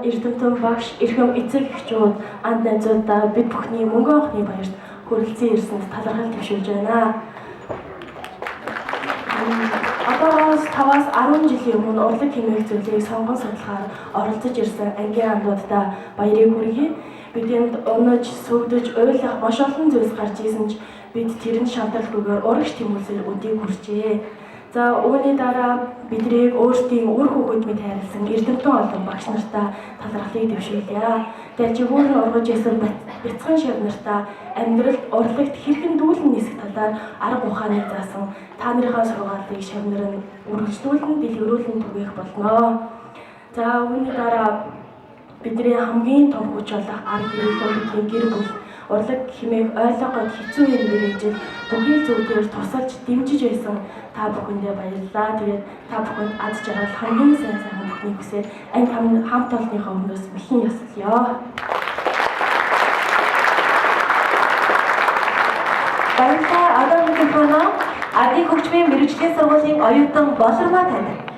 Эрдэмтэн багш, эрхэм эцэг эхчүүд, анд найзуудаа бид бүхний мөнгөн анхны баярт хүрэлцэн ирсэнд талархал дэвшүүлж байна. Одоогоос 5-аас 10 жилийн өмнө урлаг хэмээх зүйлийг сонгон судлахаар оролцож ирсэн ангийн андуудаа баярыг хүргэе. Бидэнд унаж, сөгдөж, уйлах маш олон зүйлс гарч исэн ч бид тэрэнд шантралгүйгээр урагш тэмүүлсээр өдийг хүрчээ. За, үүний дараа биднийг өөрсдийн үр хүүхэд мэт хайрласан эрдэмтэн олон багш нартаа талархлыг дэвшүүлье. Дажигүүр нь ургаж исэн бяцхан шав нартаа амьдралд урлагт хэрхэн дүүлэн нисэх талаар арга ухааныг заасан та нарынхаа сургаалыг шав нар нь үргэлжлүүлэн дэлгэрүүлэн түгээх болно. За, үүний дараа бидний хамгийн том хүч болох арга гэрэлэн бидний гэр бүл урлаг хэмээх ойлгоход хэцүү юм мэргэжил бүхий зүйлээр тусалж дэмжиж байсан та бүхэндээ баярлалаа. Тэгээд та бүхэнд аз жаргал, хамгийн сайн сайхан бүхнийг хүсээд анги хамт олонныхоо өмнөөс мэхэн ёслоё. Баярлалаа. Одоо микрофоноо Ардын хөгжмийн мэргэжлийн сургуулийн оюутан Болормоо танд.